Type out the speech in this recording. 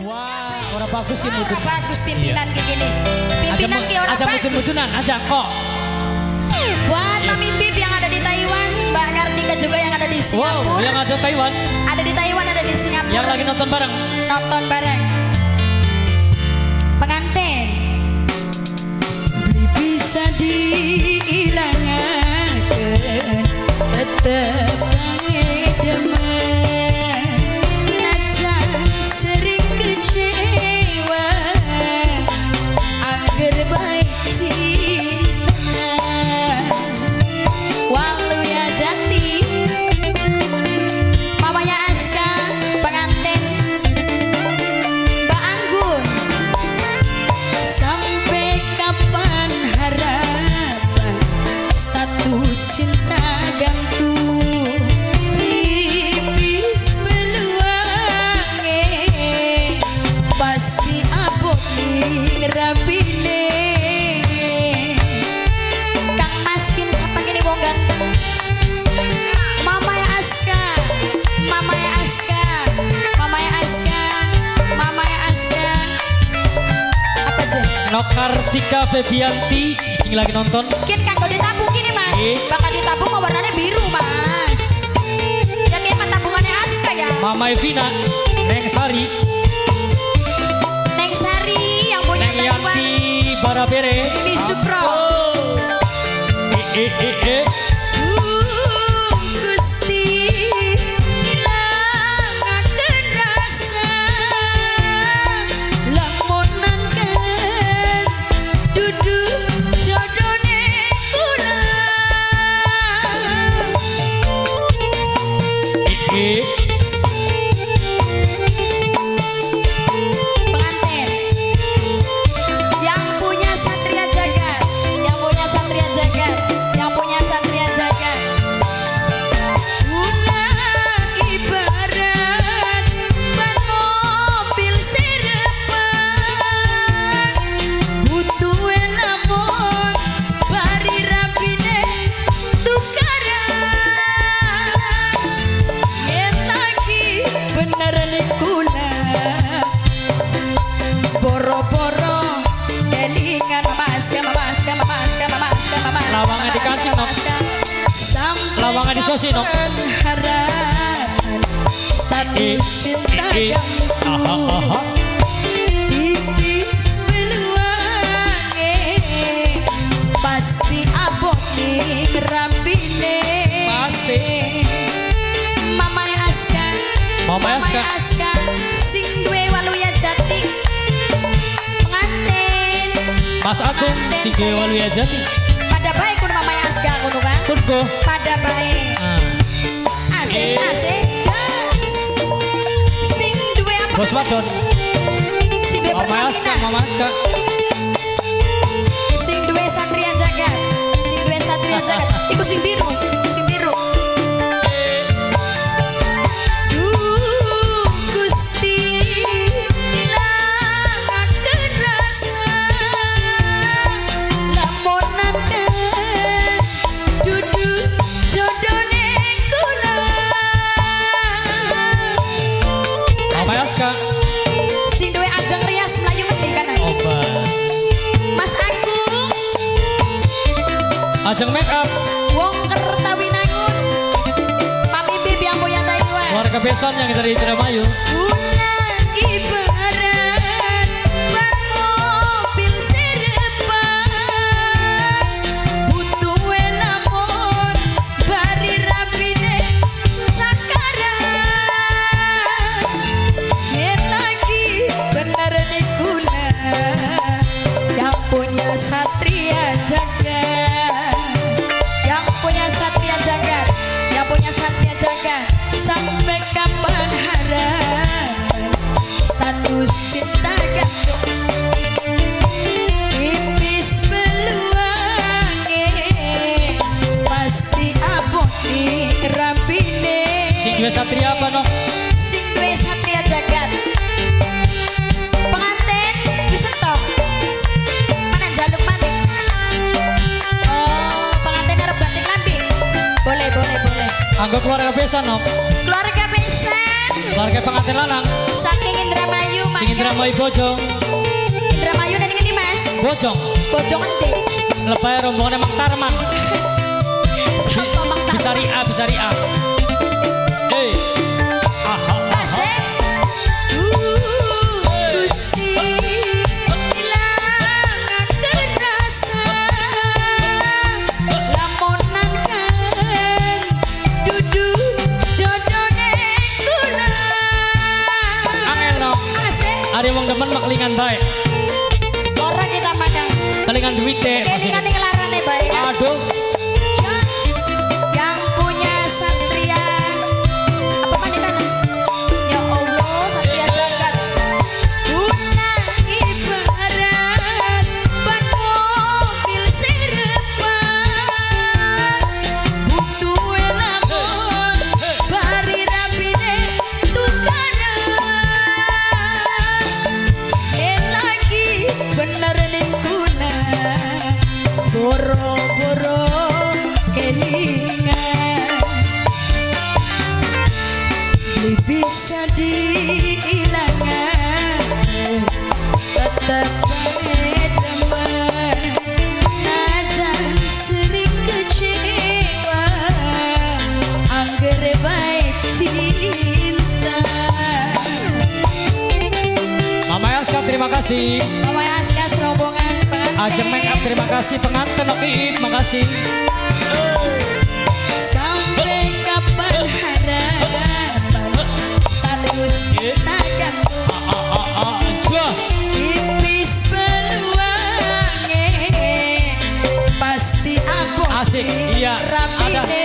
Wah, ora bagus ki mudun. Ora bagus pimpinan ki gini. Pimpinan ki ora Aja bagus. mudun-mudunan, aja kok. Buat Mami Bib yang ada di Taiwan, Mbak Kartika juga yang ada di Singapura. Wow, yang ada Taiwan. Ada di Taiwan, ada di Singapura. Yang lagi nonton bareng. Nonton bareng. Pengantin. Beli bisa diilangaken, tetep gawe demen. Najan sering kecewa, angger baik cinta. Waluya Jati, mamanya Aska, pengantin Mbak Anggun. Sampai kapan harapan status cinta gantung, tipis peluange, pasti abot ning rabine. Kang Maskin sapa ngene wong ganteng. Mamanya Aska, mamanya Aska, mamanya Aska, mamanya Aska. Apa aja? Nokartika Febianti sing lagi nonton. Kin kanggo ditabung gini Mas. Bakal ditabung mah warnanya biru Mas. Ya kayak tabungannya Aska ya. Mama Evina, Neng Sari, Neng Sari yang punya Neng Taiwan. Yanti Barabere. Mimi Supro. Eh eh eh eh. Gusti ilangaken rasa lamun nangken dudu jodone kula. Eh eh. Pengantin yang punya Satria Jagat, yang punya Satria Jagat, yang punya Satria Jagat. Guna ibarat ban mobil serepan, butuhe lamun bari rabine tukaran. Yen lagi bener kula boro-boro kelingan Mas, Mas, Mas, Mas, Mas. Lawangan dikancing, Nok. Sampai Lawangan disosi, Nok. kapan harapan status cinta Eh, eh. Aha, aha. tipis peluange, pasti abot ning rabine. Pasti. Mamanya Aska, Mamanya Aska. Mamanya Aska sing duwe Waluya Jati. Pengantin. Mas Agung sing duwe Waluya Jati. Pada baik kudu mamanya Aska kudu kan? Kunko. Pada baik. Ah. Asik Eh. asik jas. Sing duwe apa? Bos Wadon. Sing duwe Mama Aska, Pertamina. Mama Aska. Sing duwe Satria Jagat. Sing duwe Satria Jagat. Iku sing biru, sing biru. Duh, Gusti ilangaken rasa lamun nangken dudu jodone kula. Mama Aska. Sing duwe Ajeng Rias mlayu mending kanan. Obat. Mas Agung Ajeng make up. Wong Kertawinangun. Mami Bib yang punya Taiwan. Keluarga besan yang dari Indramayu. Guna ibarat ban mobil serepan, butuhe lamun bari rabine cakaran. Yen lagi bener kula yang punya Satria Jagat, yang punya Satria Jagat, yang punya Satria Jagat. Sampai kapan harapan status cinta gantung, tipis peluange, pasti abot ning rabine. Sing duwe Satria apa, Nok? Sing duwe Satria Jagat. Pengantin bisa tok. Mana jaluk maning? Oh, pengantin arep banting lambi. Boleh, boleh, boleh. Anggo keluarga besan, Nok. Keluarga besan Keluarga pengantin lanang. saking Indramayu. Sing Indramayu Bojong. Indramayu ning ngendi, Mas? Bojong. Bojong endi? Lebay rombongan Mang Tarman. Sapa Mang Tarman? Bisa ria, bisa ria. Hey. Aha. Asik. Gusti ilang rasa lamonan kan dudu jodone kula. Angel no. Asik. Ari wong demen mah kelingan bae. Ora kita makan. Kelingan duit deh. Kelingan ning larane bae kan. Aduh. Jos yang punya Satria apa mana kana? Ya Allah, Satria Jagat. Guna ibarat ban mobil serepan. Butuhe lamun bari rabine tukaran. Yen lagi bener ning kuna boro-boro kelingan. Beli bisa diilangan tetep bae demen najan sering kecewa anggere bae cinta. Mama Yaska terima kasih. Mama Yaska rombongan pengantin. Ajeng make up terima kasih, pengantin oke, makasih. Sampai kapan harapan status cinta gantung Jos. tipis peluange pasti aku Asik, iya. Ada. rapine.